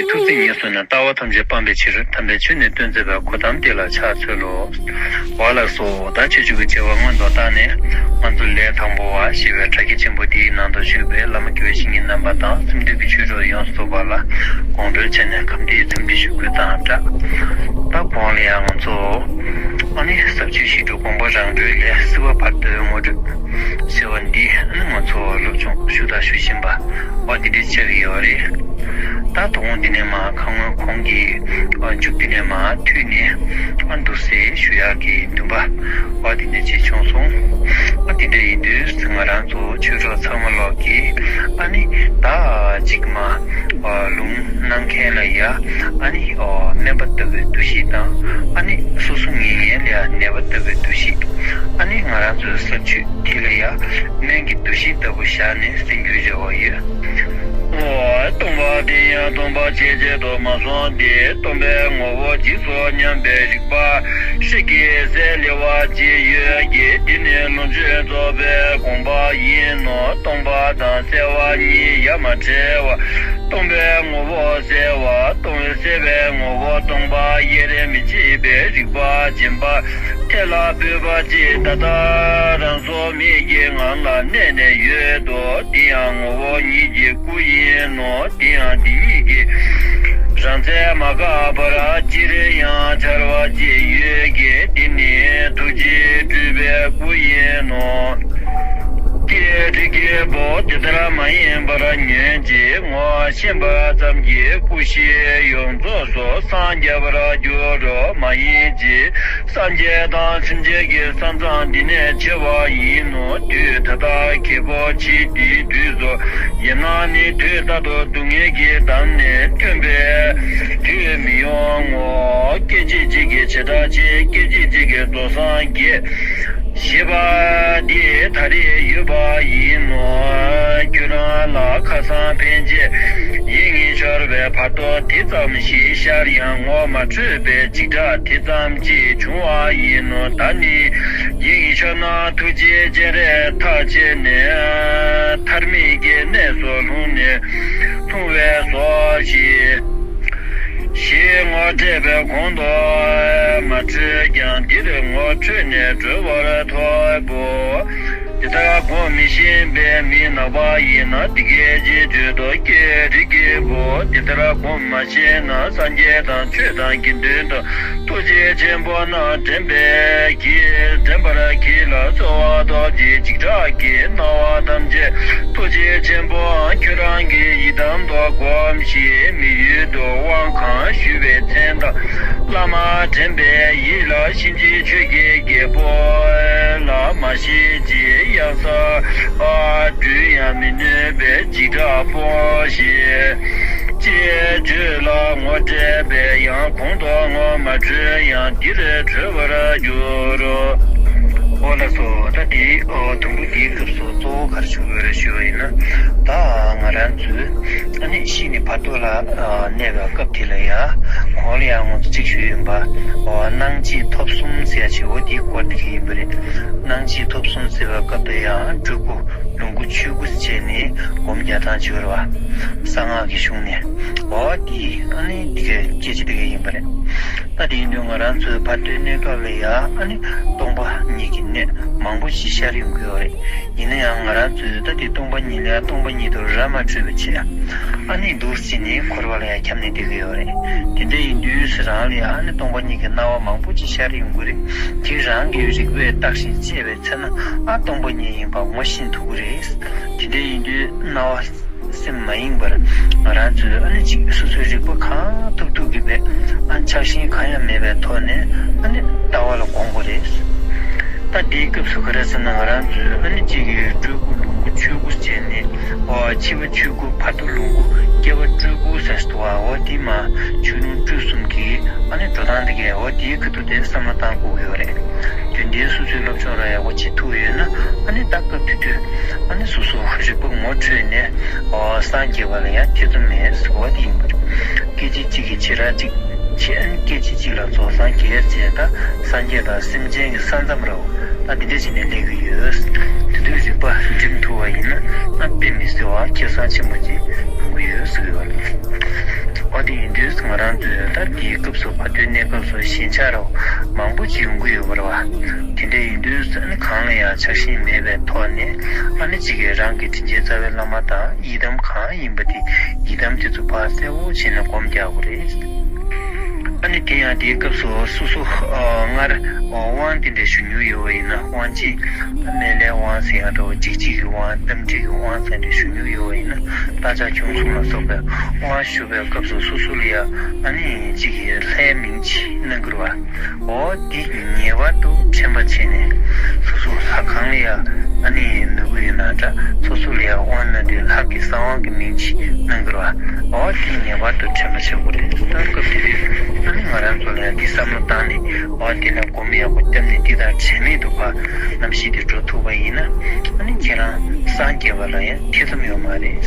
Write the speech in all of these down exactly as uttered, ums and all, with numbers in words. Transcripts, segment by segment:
ཐུགས་བརྩེ་ཉེར་བཟུང་ནས། ལྟ་བ་ཐམས་ཅད་སྤང་བའི་ཕྱིར། དམ་པའི་ཆོས་ནི་སྟོན་མཛད་པ། གོའུ་ཏམ་དེ་ལ་ཕྱག་འཚལ་ལོ། འོ་ལགས་སོ། ད་ཆོས་ཕྱོགས་ཀྱི་བྱ་བ་སྔོན་དུ་བཏང་ནས། ང་ཚོ་ལས་དང་པོ་བ་ཞེས་པའི་བྲག་རྒྱ་ཆེན་པོ་འདིའི་ནང་དུ་བཞུགས་པའི་བླ་མ་དགེ་བའི་བཤེས་གཉེན་རྣམ་པ་དང་། སེམས་འདུན་གྱི་ཆོས་གྲོགས་ཡོངས་སུ་རྫོགས་པ་ལ་དགོངས་འགྲེལ་བྱས་ནས་ཁམས་བདེའི་འཚམས་འདྲི་ཞུ་དགོས་དང་སྦྲགས། ད་གོང་ལ་ཡང་ང་ཚོ་ཨ་ནི་ཟབ་ཆོས་ཞི་ཁྲོ་དགོངས་པ་རང་གྲོལ་ལས། སྲིད་པ་བར་དོའི་ངོ་སྤྲོད་ཟེར་བ་འདི་ཨ་ནི་ང་ཚོ་སློབ་སྦྱོང་ཞུ་དང་ཞུ་བཞིན་པ་བ་འདི་འདྲ་ཆགས་ཀྱི་ཡོད་རེད། ད་དོ་དགོང་འདི་ནས་མར་ཁ་སྔོན་གོང་གི་མཇུག་འདི་ནས་མར་མཐུད་ནས་ཨ་འདུག་སེ་ཞུ་ཡག་གི་འདུན་པ་བ་འདི་འདྲ་ཅིག་བྱུང་སོང་། ཨ་འདི་འདྲ་ཡིན་དུས་ང་རང་ཚོ་ཆོས་གྲོགས་ཚང་མ་ལོག་གིས་ཨ་ནི་ད་ཅིག་མར་ལུང་གནང་མཁན་ལ་ཡ་ཨ་ནི་སྨན་པ་ལྟ་བུའི་འདུ་ཤེས་དང་། ཨ་ནི་སོ་སོ་ངན་ངན་ལ་ཡ་ནད་པ་ལྟ་བུའི་འདུ་ཤེས། ཨ་ནི་ང་རང་ཚོའི་ཟབ་ཆོས་དེ་ལ་ཡ་སྨན་གྱི་འདུ་ཤེས་ལྟ་བུ་བཞག་ནས་གསན་རྒྱུའི་རེ་བ་ཡོད། ཨོ། སྟོང་པ་དེ་ཡང་སྟོང་པ་ཇི་སྲིད་དུ་མ་སོང་སྟེ། སྟོང་པའི་ངོ་བོ་འཇིག་སོགས་མཉམ་པའི་རིག་པ་ཧྲིལ་གྱིས་གསལ་ལེ་བ་ཅིག་ཡོད་ཀྱི། འདི་ནི་ལོངས་སྤྱོད་རྫོགས་པའི་དགོངས་པ་ཡིན་ནོ། སྟོང་པ་དང་གསལ་བ་གཉིས་ཡ་མ་བྲལ་བ། སྟོང་པའི་ངོ་བོ་གསལ་བ། སྟོང་གསལ་བའི་ངོ་བོ་སྟོང་པ། དབྱེར་མི་ཕྱེད་པའི་རིག་པ་འབྱིན་པ། དེ་ལ་སྤོབས་པ་ཅིག་ད་ལྟ་རང་སོ་མེད་ཀྱི་ངང་ལ་གནས་ནས་ཡོད་དོ། འདི་ཡང་ངོ་བོ་ཉིད་ཀྱི་སྐུ་ཡིན་ནོ། འདི་ཡང་འདི་ཉིད་ཀྱི་རང་རྩལ་མ་འགགས་པར་སྤྱིར་ཡང་འཆར་བ་ཅིག་ཡོད་ཀྱི། འདི་ནི་ཐུགས་རྗེས་སྤྲུལ་པའི་སྐུ་ཡིན་ནོ། སྐད་ཅིག་གཅིག་པོ་དེ་ལྟར་མ་ཡིན་པར་ཉོན་ཅིག་ངོ་ཤེས་པ་ཙམ་གྱིས་སྐུ་བཞི་ཡོངས་རྫོགས་སུ་སངས་རྒྱ་བར་འགྱུར་རོ། མ་ཡིན་ཅིག་སངས་རྒྱས་དང་སེམས་ཅན་གྱི་ས་མཚམས་འདི་ནས་ཕྱེ་བ་ཡིན་ནོ། དུས་ད་ལྟ་ཁེ་པོ་ཆེ་འདིའི་དུས་སུ་ཡིན་ན་ནི། དུས་རྟག་ཏུ་སྡུག་བསྔལ་གྱིས་བསྡམས་ནས་ཐོན་པའི་དུས་མི་ཡོང་ངོ་། སྐད་ཅིག་གཅིག་གིས་བྱེ་བྲག་ཕྱེད། སྐད་ཅིག་གཅིག་གིས་རྫོགས་སངས་རྒྱས། ཞེས་པ་འདི་ད་རེས་ཡོད་པ་ཡིན་ནོ། ཁྱོད་རང་ལ་ཁ་སང་ཕན་ཆད་ཡིད་གཉིས་ཤོར་བའི་བར་དོ་དེ་ཙམ་ཞིག་ཤར་ཡང་ངོ་མ་འཕྲོད་པའི་འཇིགས་སྐྲག་དེ་ཙམ་ཅིག་བྱུང་བ་ཡིན་ནོ། ད་ནི་ཡིད་གཉིས་ཤོར་ན་ཐུགས་རྗེའི་སྤྱན་རས་ཐག་བཅད་ནས་ཐར་མེད་ཀྱི་གནས་སུ་ལྷུང་ནས་ལྷུང་བས་སོ་ཞེས། ཞེས་ངོ་སྤྲད་པའི་གོང་དུ་མ་འཕྲོད་ཀྱང་། འདིར་ངོ་འཕྲོད་ནས་གྲོལ་བར་ཐོབ་བོ། དེ་ལྟར་སྒོམ་མི་ཤེས་པའི་མི་ནག་པ་ཡིན་ན། འདི་སྐད་ཅེས་བརྗོད་དོ། ཀྱེ་རིགས་ཀྱི་བུ། དེ་ལྟར་སྒོམ་མ་ཤེས་ན། སངས་རྒྱས་དང་ཆོས་དང་དགེ་འདུན་དང་། ཐུགས་རྗེ་ཆེན་པོ་རྣམས་འདྲེན་པའི་གི། འདྲེན་པར་གྱིས་ལ་གསོལ་བ་ཐོབ་ཅིག་འཇིགས་སྐྲག་གི་སྣང་བ་ཐམས་ཅད་ཐུགས་རྗེ་ཆེན་པོའང་ཁྱོད་རང་གིས་ཡི་དམ་དུ་བསྒོམ་ཞིང་། མི་ཡུལ་དུ་དབང་གང་ཞུས་པའི་མཚན་དང་། བླ་མ་དྲན་པའི་ཡིད་ལ་གཤིན་རྗེ་ཆོས་ཀྱི་རྒྱལ་པོ་ལ་མ་ཞེན་ཅིག་གཡང་ས་སྤྲུལ་ཡང་མི་ནུས་པའི་འཇིགས་སྐྲག་སྤོངས་ཤིག་ཅེས་བརྗོད་ལ་ངོ་སྤྲད་པས་ཡང་གོང་དུ་ངོ་མ་འཕྲོད་ཡང་འདིར་གྲོལ་བར་འགྱུར་རོ། འོ་ལགས་སོ། ད་དེ་དུམ་བུ་འདིའི་སྐབས་སུ་གཙོ་བོ་ག་རེ་ཞུ་དགོས་རེད་ཞུ་བ་ཡིན་ན། ད་ང་རང་ཚོས་ཨ་ནི་གཤིས་ནི་བར་དོ་ལ་གནས་པའི་སྐབས་དེ་ལ་ཡ། གོང་ལ་ཡང་ང་ཚོ་གཅིག་ཞུས་ཡིན་པ། སྣང་མཆེད་ཐོབ་གསུམ་ཟེར་ཡ་ཆེ་བོ་དེའི་སྐོར་དེ་ག་ཡིན་པ་རེད། སྣང་མཆེད་ཐོབ་གསུམ་ཟེར་བའི་སྐབས་དེ་ཡང་སྤྲུལ་སྐུ། ལོངས་སྐུ། ཆོས་སྐུ་བྱས་ནས་སྒོམ་རྒྱག་སྟངས་བྱེད་པ་རེད་བ། གསང་སྔགས་ཀྱི་གཞུང་ནས། འོ་དེ་ཨ་ནི་དེ་གའི་སྐད་ཆ་དེ་ག་ཡིན་པ་རེད། ད་དེ་ཡིན་དུས་ང་རང་ཚོའི་བར་དོའི་གནས་སྐབས་ལ་ཡ་ཨ་ནི་སྟོང་པ་ཉིད་ཀྱི་གནས་མང་པོ་ཞིག་ཤར་ཡོང་གི་ཡོད་རེད། ཡིན་ན་ཡང་ང་རང་ཚོས་ད་དེ་སྟོང་པ་ཉིད་ལ་ཡ་སྟོང་པ་ཉིད་དུ་ར་མ་འཕྲོད་པའི་ཕྱིར། ཨ་ནི་འདུག་སེ་ནས་འཁོར་བ་ལ་ཡ་འཁྱམས་ནས་བསྡད་ཀྱི་ཡོད་རེད། དེ་འདྲ་ཡིན་དུས་རང་ལ་ཡ་ཨ་ནི་སྟོང་པ་ཉིད་ཀྱི་སྣང་བ་མང་པོ་ཅིག་ཤར་ཡོང་གི་རེད། དེ་རང་གི་རིག་པས་བརྟགས་ཤིང་དཔྱད་པའི་ཚེ་ན་ཨ་སྟོང་པ་ཉིད་ཡིན་པ་ངོ་ཤེས་ཐུབ་ཀྱི་རེད། དེ་འདྲ་ཡིན་དུས་སྣང་བ་སེམས་མ་ཡེངས་པར་ང་རང་ཚོས་ཨ་ནི་གཅིག་སོ་སོའི་རིག་པ་གང་ཐུབ་ཐུབ་ཀྱིས་བས་ཨ་ཆགས་ཞེན་གང་ཡང་མེད་པའི་ཐོག་ནས་ཨ་ནི་ལྟ་བ་ལ་དགོངས་དགོས་རེད། ད་འདིའི་སྐབས་སུ་ག་རེ་ཟེར་ན། ང་རང་ཚོས་ཨ་ནི་གཅིག་གིས་སྤྲུལ་སྐུ་ལོངས་སྐུ་ཆོས་སྐུ་བྱས་ནས། འོ་ཕྱི་པ་ཆོས་སྐུ། བར་དུ་ལོངས་སྐུ། སྐྱེ་བ་སྤྲུལ་སྐུ་ཟེར་སུ་བ། འོ་དེ་མ་ཆོས་ལོངས་སྤྲུལ་གསུམ་གྱི་ཨ་ནི་འགྲོ་སྟངས་དེ་གས་འོ་དེའི་ཁ་ཐུག་དེ་བསམ་བློ་བཏང་དགོས་ཀྱི་ཡོད་རེད། རྒྱུན་ལྡན་སོ་སོའི་སློབ་སྦྱོང་ར་ཡག་པོ་བྱེད་ཐུབ་ཡོད་ན། ཨ་ནི་ད་སྐབས་དེ་དུས་ཨ་ནི་སོ་སོ་རིག་པ་ངོ་འཕྲོད་ནས། འོ་སངས་རྒྱས་པ་ལ་ཡང་ཐེ་ཚོམ་མེད་ཟེར་བ་དེ་ཡིན་པ་རེད། སྐད་ཅིག་གཅིག་གིས་ཆེ་ར་གཅིག་ཆེ། ཨ་ནི་སྐད་ཅིག་གཅིག་ལ་རྫོགས་སངས་རྒྱས་ཟེར། ད་སངས་རྒྱས་དང་སེམས་ཅན་གྱི་ས་མཚམས་ར་བ། ད་འདི་འདྲ་བྱས་ནས་སླེབས་ཀྱི་ཡོད། དེ་དུས་རིག་པ་འགྲིམ་ཐུབ་པ་ཡིན་ན། ཨ་དཔེ་མི་སྲིད་པ་ཁེ་བཟང་ཆེན་པོ་ཅིག་ཡོང་གི་ཡོད་ཟེར་གྱི་ཡོད་རེད། འོ་ དེ་ཡིན་དུས་ང་རང་ཚོས་ད་དེའི་སྐབས་སུ་བར་དོའི་གནས་སྐབས་སུ་ཞན་ཆ་རུ་མང་པོ་ཅིག་ཡོང་གི་ཡོད་པ་རེད་བ། དེ་འདྲ་ཡིན་དུས་ཨ་ནི་གང་ལ་ཡང་ཆགས་ཞེན་མེད་པའི་ཐོག་ནས་ཨ་ནི་གཅིག་གིས་རང་གི་དྲིན་ཅན་རྩ་བའི་བླ་མ་དང་ཡི་དམ་གང་ཡིན་པ་དེ་ཡི་དམ་དེ་ཚོ་ཕར་གསལ་བོ་བྱས་ནས་སྒོམ་རྒྱག་དགོས་རེད། ཨ་ནི་དེ་ཡང་དེའི་སྐབས་སུ་སོ་སོ་སྔར་དབང་དེ་འདྲ་ཞུ་མྱོང་ཡོད་པ་ཡིན་ན། དབང་ཆེན་སྨན་བླའི་དབང་ཟེར་ཡ་འདྲ་བོ། འཇིགས་བྱེད་ཀྱི་དབང་། རྟ་མགྲིན་གྱི་དབང་ཟེར་འདྲ་ཞུ་མྱོང་ཡོད་པ་ཡིན་ན། རྟ་ཕྱག་ཁྱུང་གསུམ་ལ་སོགས་པའི་དབང་ཞུ་བའི་སྐབས་སུ་སོ་སོ་ལ་ཡ་ཨ་ནི་གཅིག་གིས་ལྷའི་མིང་ཅིག་གནང་གི་རེད་བ། འོ་དེ་ངེས་པར་དུ་དྲན་པ་བྱས་ནས་སོ་སོ་ལྷ་གང་ལ་ཡ་ཨ་ནི་ནུས་པ་ཡོད་ན་འདྲ། སོ་སོ་ལ་ཡ་དབང་གནང་དུས་ལྷ་གི་གསང་དབང་གི་མིང་ཅིག་གནང་གི་རེད་བ། འོ་དེ་ངེས་པར་དུ་དྲན་པ་བྱེད་དགོས་རེད། ད་སྐབས་དེ་དུས་ཨ་ནི་ང་རང་ཚོ་ལ་ཡ་དེ་བསམ་བློ་བཏང་ནས་འོ་དེ་ལ་སྒོམ་ཡག་པོ་བརྒྱབ་ནས་འདི་དང་བྲལ་མེད་དུ་ཕར་རྣམ་ཤེས་དེ་འགྲོ་ཐུབ་པ་ཡིན་ན། ཨ་ནི་ཁྱེད་རང་སངས་རྒྱས་པ་ལ་ཡང་ཐེ་ཚོམ་ཡོད་མ་རེད།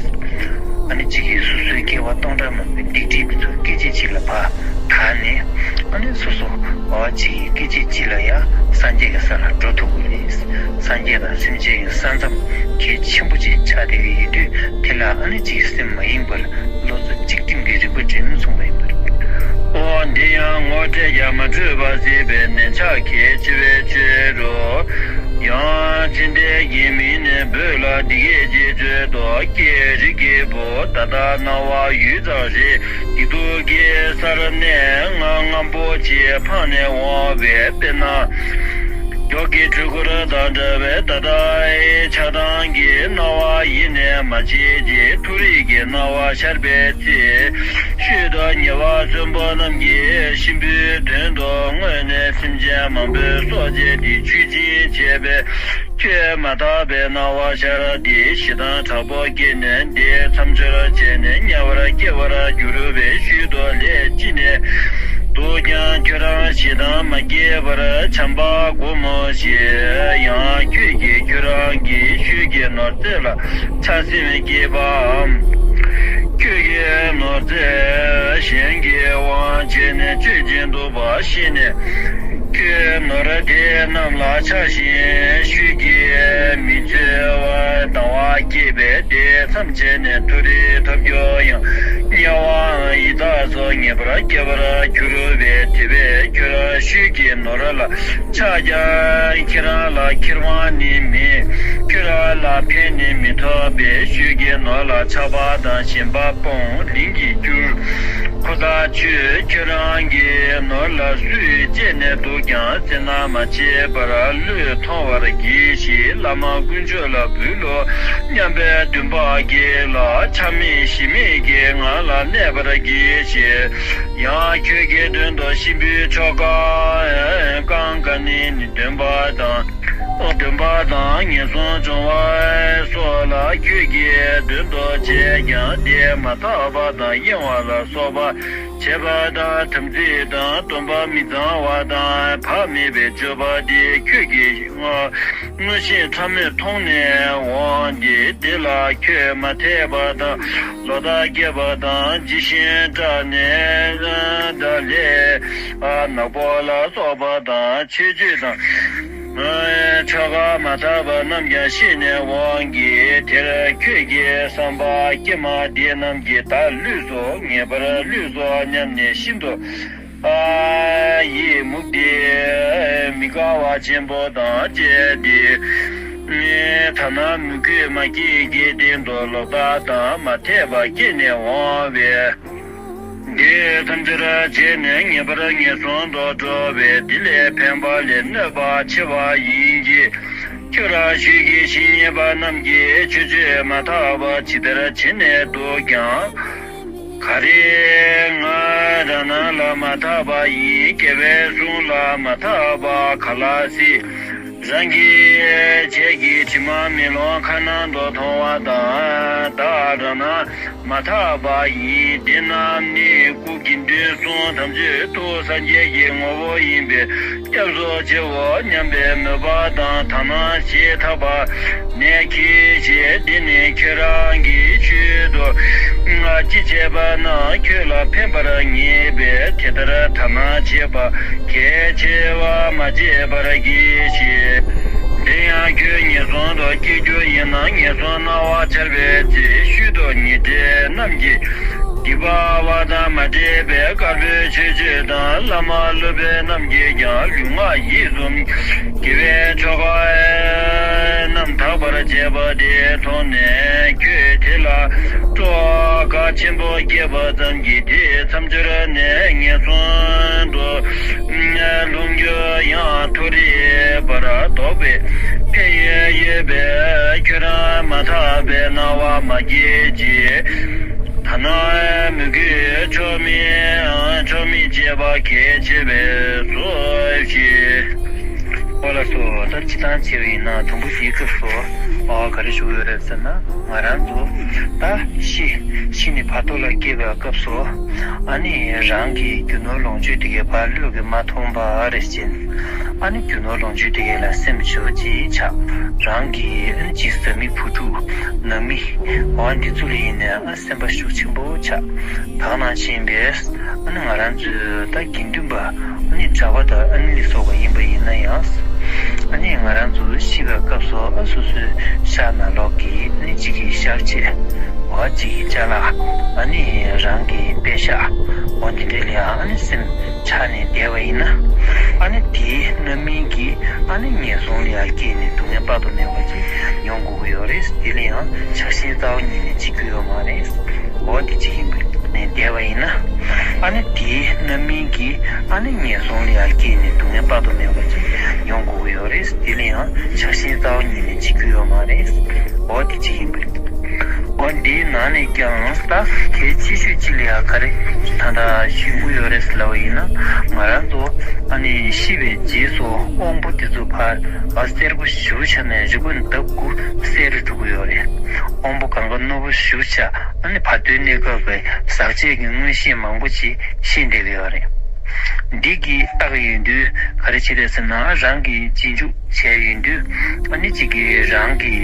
ཨ་ནི་གཅིག་གིས་སོ་སོའི་སྐྱེ་བ་སྟོང་ཕྲག་མང་པོའི་སྡིག་སྒྲིབ་ཚོ་སྐད་ཅིག་གཅིག་ལ་ཕར་དག་ནས། ཨ་ནི་སོ་སོ་འོ་གཅིག་གིས་སྐད་ཅིག་གཅིག་ལ་ཡང་སངས་རྒྱས་ཀྱི་ས་ལ་འགྲོ་ཐུབ་ཀྱི་རེད། སངས་རྒྱས་དང་སེམས་ཅན་གྱི་ས་མཚམས་གལ་ཆེན་པོ་ཅིག་ཆགས་བསྡད་ཀྱི་ཡོད་དུས། དེ་ལ་ཨ་ནི་གཅིག་སེམས་མ་གཡེང་བར་བློ་རྩེ་གཅིག་སྒྲིམ་གྱིས་རིག་པ་སྒྲིམ་གསུངས་པ་ཡིན་པ་རེད། ཨོ་འདི་ཡང་ངོ་སྤྲད་ཀྱང་མ་འཕྲོད་པ་སྲིད་པའི་ནན་ཆགས་གལ་ཆེ་བའི་ཕྱིར་རོ། ཡང་ཚེ་འདས་ཀྱི་མིང་ནི་འབོད་ལ་འདི་སྐད་ཅེས་བརྗོད་དོ། ཀྱེ་རིགས་ཀྱི་བུ། ད་ལྟ་སྣང་བ་ཡུད་ཙམ་རེ་སྡིག་སྡུག་གི་སར་གནས་ལྔ་རྔམ་པོ་ཆེ་འཕངས་ནས་འོང་བས། དཔེར་ན། མགྱོགས་ཀྱི་འཕྲུལ་འཁོར་དང་འདྲ་བའི་ད་ལྟའི་ཆགས་སྡང་གི་སྣང་བ་ཡེ་ནས་མ་བྱེད་ཅིག་མཐོ་རིས་ཀྱི་སྣང་བ་ཤར་བའི་ཚེ། ཤུལ་དུ་ཉེ་བར་གསོན་པོ་རྣམས་ཀྱིས་གཤིན་པོའི་དོན་དུ་སྔོན་ནས་སེམས་ཅན་མང་པོའི་སྲོག་བཅད་དེ་མཆོད་སྦྱིན་བྱས་པས། ཁྱོད་མ་དག་པའི་སྣང་བ་ཤར་ཏེ་ཞེ་སྡང་དྲག་པོ་སྐྱེས་ནས་འདི་མཚམས་སྦྱོར་བྱས་ནས་དམྱལ་བར་སྐྱེ་བར་འགྱུར་བའི་ཤུལ་དུ་ལས་ཅི་ནས་འདུག་ཀྱང་ཁྱོད་རང་ཞེ་སྡང་མ་སྐྱེས་པར་བྱམས་པ་སྒོམ་ཞིག་ཡང་ཁྱོད་ཀྱིས་ཁྱོད་རང་གི་ཤུལ་གྱི་ནོར་རྫས་ལ་ཆགས་སེམས་སྐྱེས་པའམ། ཁྱོད་ཀྱི་ནོར་རྫས་གཞན་གྱིས་དབང་བྱས་ནས་སྤྱོད་ཀྱིན་འདུག་པ་ཤེས་ནས། ཁྱོད་ནོར་དེ་རྣམས་ལ་ཆགས་ཤིང་ཤུལ་གྱིས་མི་འཚོལ་བར་སྡང་བ་སྐྱེས་པས། དེ་མཚམས་བྱས་ནས་མཐོ་རིས་ཐོབ་རྒྱུ་ཡང་དམྱལ་བའམ་ཡི་དྭགས་སུ་ངེས་པར་སྐྱེ་བར་འགྱུར་བས། དེ་བས་ཁྱོད་རང་ཤུལ་གྱི་ནོར་ལ་ཆགས་ཀྱང་ཁྱེད་རང་ལ་ཁེ་དབང་ནི་མེད། ཁྱོད་རང་ལ་ཕན་ནི་མི་ཐོགས་པས། ཤུལ་གྱི་ནོར་ལ་ཆགས་པ་དང་ཞེན་པ་སྤོངས། ལིང་གིས་སྐྱུར། ཁོ་ཐག་ཆོད། ཁྱོད་རང་གི་ནོར་ལ་སུས་བཅད་ནས་འདུག་ཀྱང་བརྩེ་ན་མ་བརྗེད་པར་བློས་ཐོངས་པར་གྱིས་ཤིག་བླ་མ་དཀོན་མཆོག་ལ་འབུལ་ལོ་སྙམ་པའི་འདུན་པ་གྱིས་ལ་ཆགས་མེད་ཞེན་མེད་ཀྱི་ངང་ལ་གནས་པར་གྱིས་ཤིག་ཡང་ཁྱོད་ཀྱི་དོན་དུ་གཤིན་པོའི་ཆོ་ག་བསྐང་ག་ནི་ནི་འདོན་པ་དང་། འདོན་པ་དང་ངན་སོང་སྦྱོང་བ་སོགས་ལ་ཁྱོད་ཀྱིས་དོན་དུ་བྱས་ཀྱང་དེ་མ་ཐག་པ་དང་གཡེང་བ་ལ་སོགས་པ་བྱེད་པ་དང་དམ་ཚིག་དང་སྡོམ་པ་མི་གཙང་བ་དང་བག་མེད་པའི་སྤྱོད་པ་དེ་ཁྱོད་ཀྱིས་མངོན་ཤེས་ཕྲ་མོས་མཐོང་ནས་འོང་སྟེ། དེ་ལ་ཁྱོད་མ་དད་པ་དང་ལོག་ལྟ་སྐྱེས་པ་དང་ཇི་བཞིན་སྐྲག་ནས་ད་ལས་ནག་པོ་ལ་སོགས་པ་དང་ཆོས་སྤྱོད་དང་། ཆོ་ག་མ་དག་པ་རྣམས་ཀྱང་ཤེས་ནས་འོང་གི། དེར་ཁྱོད་ཀྱི་བསམ་པ་ཀྱེ་མ་འདི་རྣམས་ཀྱིས་བདག་བསླུས་སོ། ངེས་པར་བསླུས་སོ་སྙམ་ནས་ཤིན་ཏུ་ཡིད་མུག་སྟེ་མི་དགའ་བ་ཆེན་པོ་དང་བཅས་ཏེ། ཐ་ན་མོས་གུས་མ་སྐྱེས་ཀྱི་སྟེང་དུ་ལོག་ལྟ་དང་མ་དད་པ་སྐྱེས་ནས་འོང་བས། འདི་ཐམས་ཅད་བྱས་ནས་ངེས་པར་ངན་སོང་དུ་འགྲོ་བས། འདི་ལས་ཕན་པ་ལས་གནོད་པ་ཆེ་བ་ཡིན་གྱི། ཁྱོད་རང་ཤུལ་གྱི་བཤེས་གཉེན་པ་རྣམས་ཀྱིས་ཆོས་སྤྱོད་མ་དག་པ་ཇི་ལྟར་བྱེད་ནས་འདུག་ཀྱང་། ག་རེ་ང་རང་ལ་མ་དག་པ་ཡིན། རྒྱལ་བའི་གསུང་ལ་མ་དག་པ་ག་ལ་སྲིད། རང་གི་བྱད་ཀྱི་དྲི་མ་མེ་ལོང་ཁ་ནང་དུ་མཐོང་བ་དང་། བདག་རང་ན་མ་དག་པ་ཡིན། འདི་རྣམས་ནི་སྐུ་དགེ་འདུན་གསུམ་དམ་ཆོས་ཐུགས་སངས་རྒྱས་ཀྱི་ངོ་བོ་ཡིན་པས་སྐྱབས་སུ་མཆིའོ་སྙམ་པའི་མོས་པ་དང་དག་སྣང་བཞི་ཐག་པ་ནས་གྱིས་ཤིག་འདི་ནི་ཁྱོད་རང་གི་ཆེད་དུ་ང་ཅི་བྱས་པ་ན་ཁྱོད་ལ་ཕན་པར་ངེས་པས། དེ་ལྟར་དག་སྣང་བྱེད་པ་གལ་ཆེ་བ་མ་བྱེད་པར་གྱིས་ཤིག་འདི་ཡང་ཁྱོད་ངན་སོང་དུ་སྐྱེ་རྒྱུ་ཡིན་ན་ངན་སོང་སྣང་བ་འཆར་བའི་ཚེ་ཤུལ་དུ་ཉེ་འབྲེལ་རྣམས་ཀྱིས་ སྡིག་པ་བ་དང་མ་འདྲེས་པའི་དཀར་པོའི་ཆོས་སྤྱོད་དང་། བླ་མ་སློབ་དཔོན་རྣམས་ཀྱིས་ཀྱང་ལུས་ངག་ཡིད་གསུམ་དགེ་བའི་ཆོ་ག་རྣམས་དག་པར་བྱས་པ་དེ་མཐོང་ནས། ཁྱོད་དེ་ལ་སྤྲོ་བ་གལ་ཆེན་པོ་སྐྱེས་པ་ཙམ་གྱིས། དེའི་མཚམས་སྦྱོར་ནས་ངན་སོང་དུ་ལྷུང་རྒྱུ་ཡང་མཐོ་རིས་པར་ལྡོག་པའི་ཕན་ཡོན་ཡོད་པས། ཁྱོད་རང་མ་ཐག་པའི་སྣང་བ་མ་སྐྱེད་ཅིག། ཐ་ན་མོས་གུས་ཆོག་མིན་ཆོག་མིན་བྱེད་པ་གལ་ཆེ་བས་སོ་ཞེས། ཨོ་ལགས་སོ། ད་སྤྱིར་བཏང་བྱས་པ་ཡིན་ན་དུམ་བུ་འདིའི་སྐབས་སུ་ཨ་ག་རེ་ཞུ་གི་ཡོད་རེད་ཟེར་ན། ང་རང་ཚོ་ད་ཤི་ཤི་ནས་བར་དོ་ལ་སྐྱེས་པའི་སྐབས་སུ། ཨ་ནི་རང་གི་རྒྱུ་ནོར་ལོངས་སྤྱོད་དེ་གའི་བར་ལུགས་ཀྱི་མ་མཐོང་བ་རེད་ཅེ། ཨ་ནི་རྒྱུ་ནོར་ལོངས་སྤྱོད་དེ་གའི་ལ་སེམས་ཞུགས་ཅིག་ཆགས། རང་གི་ཨ་ནི་ཅིག་བཟའ་མི་བུ་ཕྲུག་ནང་མི་འོ་འདི་ཚོ་ལ་ཡིན་ནའང་སེམས་པ་ཤུགས་ཆེན་པོ་ཆགས། ད་ག་ནང་བཞིན་པས་ཨ་ནི་ང་རང་ཚོའི་ད་དགེ་འདུན་པ་ཨ་ནི་གྲྭ་པ་དང་ཨ་ནི་ལ་སོགས་པ་ཡིན་པ་ཡིན་ན་ཡང་། ཨ་ནི་ང་རང་ཚོ་ཤི་བའི་སྐབས་སུ་ཨ་སོ་སོའི་ཤ་ནང་ལོགས་ཀྱི་ཨ་ནི་གཅིག་གི་ཤ་ཆས། འོ་གཅིག་གི་ཅ་ལག། ཨ་ནི་རང་གི་པད་ཤག། འོ་འདི་འདྲ་ལ་ཡང་ཨ་ནི་སེམས་ཆགས་ནས་བསྡད་པ་ཡིན་ན། ཨ་ནི་དེའི་རྣམ་སྨིན་གྱིས་ཨ་ནི་ངན་སོང་ལ་ཡང་སྐྱེས་ནས་སྡུག་བསྔལ་དཔག་ཏུ་མེད་པ་ཅིག་མྱོང་དགོས་ཀྱི་ཡོད་རེད། དེ་ལ་ཡང་ཆགས་ཞེན་རྩ་བ་ཉིད་ནས་བྱེད་རྒྱུ་ཡོད་མ་རེད། འོ་དེ་གཅིག་ཡིན་པ་ནས་བསྡད་པ་ཡིན་ན། ཨ་ནི་དེའི་རྣམ་སྨིན་གྱིས་ཨ་ནི་ངན་སོང་ལ་ཡང་སྐྱེས་ནས་སྡུག་བསྔལ་དཔག་ཏུ་མེད་པ་ཅིག་མྱོང་དགོས་ཀྱི་ཡོད་རེད། དེ་ལ་ཡང་ཆགས་ཞེན་རྩ་བ་ཉིད་ནས་བྱེད་རྒྱུ་ཡོད་མ་རེད། འོ་དེ་གཅིག་ཡིན་པ་རེད། འོ་འདིའི་ནང་ནས་ཀྱང་ད་གལ་ཆེ་ཤོས་གཅིག་ལ་ཡང་ག་རེ་ད་ལྟ་ཞུ་དགོས་ཡོད་རེད་ཟེར་ལབ་པ་ཡིན་ན། ང་རང་ཚོ་ཨ་ནི་ཤི་བའི་རྗེས་སུ་དབང་པོ་དེ་ཚོ་ཕར་ཨ་སེར་པོ་ཞེ་པོ་ཆགས་ནས་རི་མགོ་ལྡབ་དགུ་སེར་རུ་འགྲོ་གི་ཡོད་རེད། དབང་པོ་གང་ག་རྣོ་པོ་ཞེ་པོ་ཆགས། ཨ་ནི་བར་དོའི་གནས་སྐབས་ཀྱི་ཟག་བཅས་ཀྱི་མངོན་ཤེས་མང་པོ་ཅིག་ཤེས་བསྡད་ཀྱི་ཡོད་རེད། འདི་གི་རྟགས་ཡིན་དུས་ག་རེ་བྱེད་རེད་ཟེར་ན། རང་གི་རྗེས་འཇུག་བྱས་ཡིན་དུས་ཨ་ནི་གཅིག་གིས་རང་གི་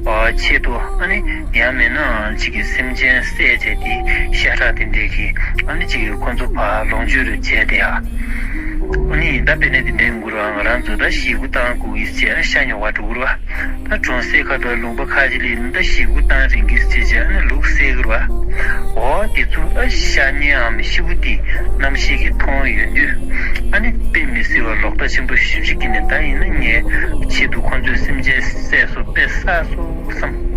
ཨ་ཆེད་དུ། ཨ་ནི་ཡང་མིན་ན་གཅིག་གིས་སེམས་ཅན་བསད་བྱས་དེ་ཤ་ཁྲག་དེ་འདྲས་ཀྱིས་ཨ་ནི་གཅིག་གིས་ཁོ་ཚོ་ཕར་ལོངས་སྤྱོད་རུ་བྱས་ཏེ། ཨ་ནི་ད་དཔེར་ན་དེ་འདྲའི་འགུལ་བ། ང་རང་ཚོ་ད་ཞེ་དགུ་བཏང་དགོས་ཀྱི་བྱས་ཤ་ཉོ་བར་འགྲོ་དགོས་རེད་བ། ད་གྲོང་གསེབ་ཁག་དང་ལུང་པ་ཁག་ཅིག་ལ་ད་ཞེ་དགུ་བཏང་རན་གྱི་ཟེར་བྱས་ཨ་ནི་ལུག་བསད་ཀྱི་རེད་བ། འོ་དེ་ཚོ་ཨ་ཤ་ཉེའམ་ཤི་བོ་དེ་རྣམ་ཤེས་ཀྱིས་མཐོང་ཡོང་དུས། ཨ་ནི་དཔེ་མི་སྲིད་པ་ལོག་ལྟ་ཆེན་པོ་ཞེ་པོ་ཅིག་སྐྱེས་ནས། ད་ཡིན་ན་ངའི་ཆེད་དུ་ཁོ་ཚོས་སེམས་ཅན་བསད་སོང་། དཔེ་བསད་སོང་བསམ།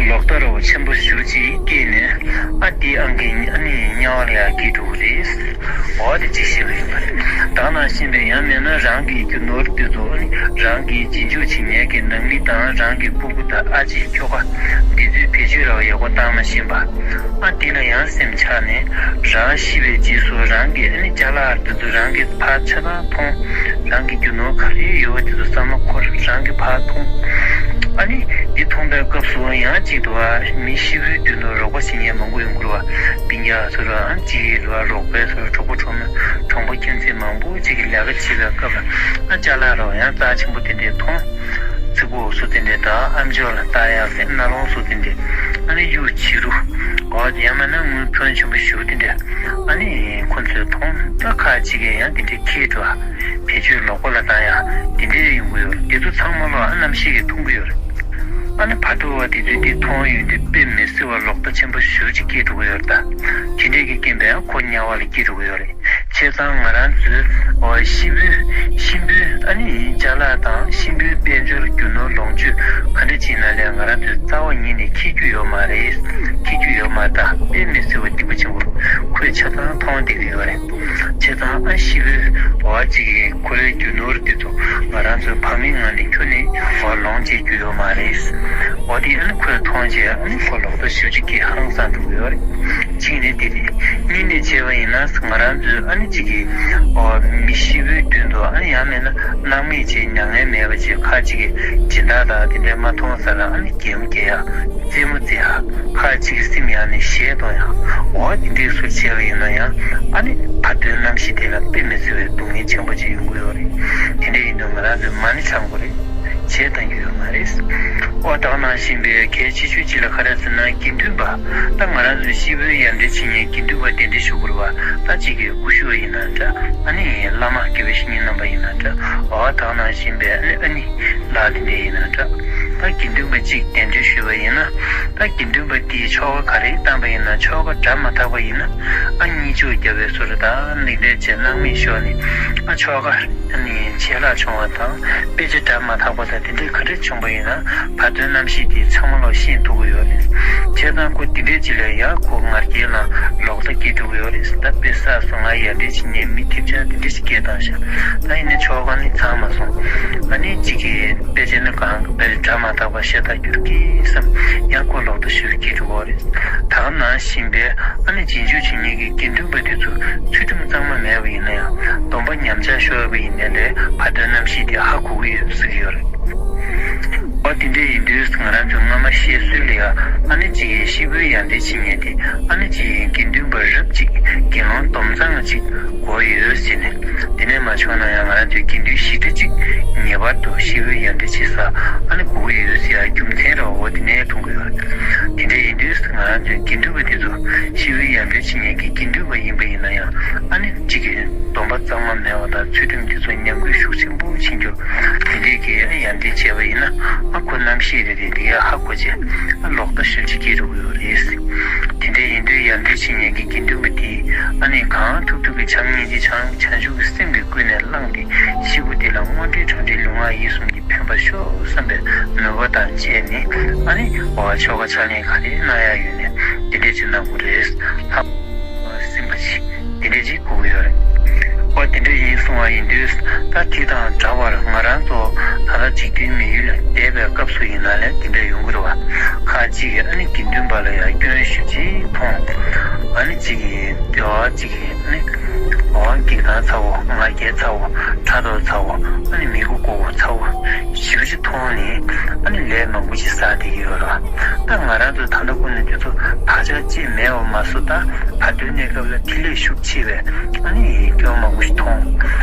ལོག་ལྟ་ར་བ་ཆེན་པོ་ཞེ་པོ་ཅིག་སྐྱེས་ནས། ཨ་དེ་ཨང་གི་ཨ་ནི་དམྱལ་བ་ལ་ཡང་སྐྱེས་འགྲོ་གི་རེད། འོ་དེ་གཅིག་བཤད་པ་ཡིན་པ་རེད། ད་ག་ནང་བཞིན་པའི་ཡང་མིན་ན་རང་གི་རྒྱུ་ནོར་དེ་ཚོ་ཨ་ནི་རང་གི་རྗེས་འཇུག་བྱེད་མཁན་གྱི་ནང་མི་དང་། རང་གི་སྤུ་གུ་དང་ཨ་ཅེ་ཁྱོ་ག་འདི་ཚོའི་བེད་སྤྱོད་ར་བ་ཡག་པོ་བཏང་མ་ཤེས་པ། ཨ་དེ་ལ་ཡང་སེམས་ཆགས་ནས། རང་ཤི་བའི་རྗེས་སུ་རང་གི་ཨ་ནི་ཅ་ལག་དེ་ཚོ་རང་གིས་ཕར་ཆ་ཚང་མཐོང་། རང་གི་རྒྱུ་ནོར་ག་རེ་ཡོད་པ་དེ་ཚོ་ཚང་མ་ཁོ་རང་གིས་ཕར་མཐོང་། ཨ་ནི་འདི་མཐོང་པའི་སྐབས་སུ་ཡང་གཅིག་ཏུ་བ་མི་ཤི་བོའི་མདུན་དུ་རོགས་པ་བྱེད་མཁན་མང་པོ་ཡོང་གི་རེད་བ། སྤུན་ཀྱག་ཚོ་ར་ཨ་ཅེ་ར་རོགས་པའི་ཚོ་ར་གྲོགས་པོ་གྲོགས་མོ་གྲོང་པ་ཁྱིམ་མཚེས་མང་པོ་ཅིག་གིས་ལས་ཀ་བྱེད་པའི་སྐབས་ལ་ཨ་ཅ་ལག་ར་ཡང་རྩ་ཆེན་པོ་དེ་འདྲས་མཐོང་། ཚིག་ཕོར་བཟོ་དེ་འདྲས་དང་། ཨ་མཆོག་ལ་ལྟ་ཡག་གི་སྣ་ལོང་བཟོ་དེ་འདྲས། ཨ་ནི་གཡུ་བྱི་རུ། འོ་ཡང་མིན་ན་དངུལ་ཕོན་ཆེན་པོ་ཞེ་པོ་དེ་འདྲས་ཨ་ནི་ཁོ་ཚོས་མཐོང་། ད་ཁ་ཅིག་གིས་ཡང་དེ་འདྲས་ཁྱེར་འགྲོ། བེད་སྤྱོད་ལོག་པ་ལ་བཏང་ཡག་དེ་འདྲས་ཡོང་གི་ཡོད་རེད། དེ་ཚོ་ཚང་མ་ལོ་ཨ་རྣམ་ཤེས་ཀྱིས་མཐོང་གི་ཡོད་རེད། ཨ་ནི་བར་དོ་བ་དེ་ཚོས་དེ་མཐོང་ཡོང་དུས་དཔེ་མི་སྲིད་པ་ལོག་ལྟ་ཆེན་པོ་ཞེ་པོ་ཅིག་སྐྱེས་འགྲོ་གི་ཡོད་རེད་ད། དེ་འདྲས་ཀྱི་རྐྱེན་པས་ཁོ་དམྱལ་བ་ལ་སྐྱེས་འགྲོ་གི་ཡོད་རེད། བྱས་ཙང་ང་རང་ཚོས་འོ་ཤི་བོའི་གཤིན་པོའི་ཨ་ནི་ཅ་ལག་དང་། གཤིན་པོའི་དཔལ་འབྱོར་རྒྱུ་ནོར་ལོངས་སྤྱོད་ག་འདྲ་ཅིག་ཡིན་ན་ལས་ང་རང་ཚོས་རྩ་བ་ཉིད་ནས་འཁྱེར་རྒྱུ་ཡོད་མ་རེད། འཁྱེར་རྒྱུ་ཡོད་མ་རེད་ད། དཔེ་མི་སྲིད་པ་སྡིག་པ་ཆེན་པོ་ཁོས་ཆ་ཚང་མཐོང་བསྡད་ཀྱི་ཡོད་རེད། བྱས་ཙང་ཨ་ཤི་བོའི་འོ་ཅིག་གི་ཁོའི་རྒྱུ་ནོར་དེ་ཚོ་ང་རང་ཚོས་ཕ་མའི་ངང་ནས་ཁྱོན་ནས་འོ་ལོངས་སྤྱད་རྒྱུ་ཡོད་མ་རེད། འོ་དེ་ཨ་ནི་ཁོས་མཐོང་རྗེས་ཨ་ནི་ཁོ་ལོག་ལྟ་ཞེ་པོ་ཅིག་གིས་ཧང་སངས་འགྲོ་གི་ཡོད་རེད། གཅིག་ནས་དེ་རེད། གཉིས་ནས་བྱས་པ་ཡིན་ན་ང་རང་ཚོས་ཨ་ནི་གཅིག་གིས་འོ་མི་ཤི་བོའི་མདུན་དུ། ཨ་ནི་ཡང་མིན་ན་སྣང་མེད་བྱས་མྱ་ངན་མེད་པ་བྱས། ཁ་ཅིག་གིས་སྦྱིན་བདག་དང་དེ་འདྲས་མ་མཐོང་ས་ལ་ཨ་ནི་གད་མོ་བགད་ཡག་རྩེད་མོ་རྩེ་ཡག་ཁ་ཅིག་གིས་སེམས་ཡག་ནས་གཞས་གཏོང་ཡག་འོ་དེ་འདྲས་ཚོ་བྱས་པ་ཡིན་ན་ཡང་ཨ་ནི་བར་དོའི་རྣམ་ཤེས་དེ་ལ་དཔེ་མི་སྲིད་པའི་སྡུག་བསྔལ་ཆེན་པོ་ཅིག་ཡོང་གི་ཡོད་རེད། དེ་འདྲས་ཡིན་དུས་ང་རང་ཚོས་མ་ཎི་བགྲང་དགོས་རེད། བྱས་བཏང་རྒྱུ་ཡོད་མ་རེད། ཨོ་ད་ག་ནང་བཞིན་པའི་གལ་ཆེ་ཤོས་གཅིག་ལ་ག་རེ་ཟེར་ན། དགེ་འདུན་པ། ད་ང་རང་ཚོའི་སྐྱེས་བུ་ཡར་འདྲེན་བྱེད་མཁན་དགེ་འདུན་པ་གདན་འདྲེན་ཞུ་དགོས་རེད་བ། ད་གཅིག་གི་སྐུ་ཞབས་ཡིན་ན་འདྲ། ཨ་ནི་བླ་མ་དགེ་བའི་བཤེས་གཉེན་རྣམ་པ་ཡིན་ན་འདྲ། ཨོ་ད་ག་ནང་བཞིན་པའི་ཨ་ནི་ཨ་ནི་ལགས་དེ་འདྲ་ཡིན་ན་འདྲ། ད་དགེ་འདུན་པ་གཅིག་གདན་འདྲེན་ཞུས་པ་ཡིན་ན། ད་ ད་དགེ་འདུན་པ་དེས་ཆོ་ག་ག་རེ་བཏང་པ་ཡིན་ན། ཆོ་ག་སྒྲ་མ་དག་པ་ཡིན་ན་ཨ་གཉིད་ཆོག་རྒྱབ་པའི་བཟོ་འདྲ་དང་། འདི་འདྲའི་བྱས་སྣང་མེད་ཤོར་ནས་ཨ་ཆོ་ག་ནི་ཆད་ལྷག་བྱུང་བ་དང་། དཔེ་ཆ་སྒྲ་མ་དག་པ་དང་། དེ་འདྲའི་ག་འདྲ་བྱུང་པ་ཡིན་ན་བར་དོའི་རྣམ་ཤེས་དེ་ཚང་མ་ལོག་ཤེས་ཐུབ་ཀྱི་ཡོད་རེད། བྱས་ཙང་ཁོ་དེ་འདྲའི་ཅིག་ལ་ཡང་ཁོ་ང་རྒྱལ་ལ་ལོག་ལྟ་སྐྱེ་ཐུབ་ཀྱི་ཡོད་རེད། ད་དཔེ་བསགས་སོང་། ང་ཡ་འདྲ་ཅིག་ཉན། མི་ཐེབས་ཆག་དེ་འདྲ་ཅིག་སྐྱེས་བཏང་ཤག་ད་ཡིན་ན་ཆོ་ག་ནི་ཚང་མ་སོང་། ཨ་ནི་ཅིག་གི་དཔེ་ཆ་ནི་གང་གི་དཔེ་སྒྲ་མ་དག་པ་ཤ་སྟག་འགྱུར་གི་བསམ། ཡང་ཁོ་ལོག་ལྟ་ཞིག་སྐྱེ་འགྲོ་གི་རེད། ད་ག་ནང་བཞིན་པའི་ཨ་ནི་རྗེས་འཇུག་བྱེད་མཁན་གྱི་དགེ་འདུན་པ་དེ་ཚོ་ཚུལ་ཁྲིམས་གཙང་མ་མེད་པ་ཡིན་ན་ཡང་། སྡོམ་པ་ཉམས་ཆག་ཤོར་བ་ཡིན་ནའི་ལས་བར་དོའི་རྣམ་ཤེས་དེ་ཧ་གོ་གི་ཡོད་ཟེར་གྱི་ཡོད་རེད། འོ་དེ་འདྲ་ཡིན་དུས་ང་རང་ཚོས་སྔ་མ་བཤད་སྲོལ་ལ་ཡང་ཨ་ནི་ཅིག་ཤི་བོའི་ཡ་འདྲ་བྱེད་མཁན་དེ། ཨ་ནི་ཅིག་དགེ་འདུན་པ་རབ་ཅིག་དགེ་སློང་སྡོམ་བཟང་ཅིག་དགོས་ཡོད་ཟེར་ནས། དེ་ནས་མ་བྱུང་ན་ཡང་ང་རང་ཚོའི་དགེ་འདུན་ཞི་བདེ་ཅིག་ངེས་པར་དུ་ཤི་བོའི་ཡ་འདྲ་བྱེད་ས་ཨ་ནི་དགོས་ཀྱི་ཡོད་ཟེར་ཡ་རྒྱུ་མཚན་ར་འོ་དེ་ནས་མཐོང་གི་ཡོད་རེད། དེ་འདྲ་ཡིན་དུས་ང་རང་ཚོའི་དགེ་འདུན་པ་དེ་ཚོ་ཤི་བོའི་ཡ་འདྲ་བྱེད་མཁན་གྱི་དགེ་འདུན་པ་ཡིན་པ་ཡིན་ན་ཡང་། ཨ་ནི་ཅིག་གི་སྡོམ་པ་གཙང་མ་མེད་པ་དང་། ཚུལ་ཁྲིམས་དེ་ཚོ་ཉམས་རྒུད་ཤུགས་ཆེན་པོ་ཕྱིན་རྒྱུ། དེ་འདྲའི་གི་ཡ་འདྲ་བྱས་པ་ཡིན་ན་ཨ་ཁོ་རྣམ་ཤེས་རེ་རེ་དེ་ཡ་ཧ་གོ་བྱས་ཨ་ལོག་ལྟ་ཞེ་པོ་ཅིག་སྐྱེ་འགྲོ་གི་ཡོད་རེད། དེ་འདྲའི་ཡིན་དུས་ཡ་འདྲ་བྱེད་མཁན་གྱི་དགེ་འདུན་པ་དེས་ཨ་ནི་གང་ཐུབ་ཐུབ་ཀྱིས་བྱམས་སྙིང་རྗེ་བྱང་བྱང་ཆུབ་ཀྱི་སེམས་ཀྱིས་ཀུན་ནས་བསླངས་ཏེ། ཤི་བོ་དེ་ལ་དངོས་འབྲེལ་དྲང་འབྲེལ་ལུས་ངག་ཡིད་གསུམ་གྱིས་ཕན་པར་ཤོག་བསམ་པའི་མོས་པ་དང་བཅས་ནས། ཨ་ནི་འོ་ཆོ་ག་ཕྱག་ལེན་ག་རེ་གནང་ཡ་ཡོད་ནའི་དེ་འདྲས་ཅིག་གནང་དགོས་རེད། ལྷག་སེམས་པ་ཅིག་དེ་འདྲས་ཅིག་དགོས་ཀྱི་ཡོད་རེད། འོ་དེ་འདྲས་ཡིན་གསུང་བ་ཡིན་དུས། ད་དེ་དང་འདྲ་བར་ང་རང་ཚོ་ད་ལྟ་འཇིག་རྟེན་མི་ཡུལ་ལ་བསྡད་པའི་སྐབས་སུ་ཡིན་ན་ལས་དེ་འདྲས་ཡོང་གི་རེད་བ། ཁ་ཅིག་གིས་ཨ་ནི་དགེ་འདུན་པ་ལ་ཡང་སྐྱོན་ཞེ་པོ་ཅིག་མཐོང་། ཨ་ནི་ཅིག་གིས་དེ་བ་ཅིག་གིས་ཨ་ནི་འོ་སྒེག་དང་ཚ་བོ། ང་རྒྱལ་ཚ་བོ། ཕྲག་དོག་ཚ་བོ། ཨ་ནི་མི་མགོ་སྐོར་བོ་ཚ་བོ་ཞེ་པོ་ཅིག་མཐོང་ནས། ཨ་ནི་ལས་མང་པོ་ཅིག་བསགས་བསྡད་ཀྱི་ཡོད་རེད་བ། ད་ང་རང་ཚོ་ད་ལྟ་ཁོ་ནས་དེ་ཚོ་བག་ཆགས་ཅིག་མེད་པ་མ་བཟོ། ད་བར་དོའི་གནས་སྐབས་ལ་ཐིག་ལེ་ཤུགས་ཆེ་བས་ཨ་ནི་སྐྱོན་མང་པོ་ཞིག་མཐོང་།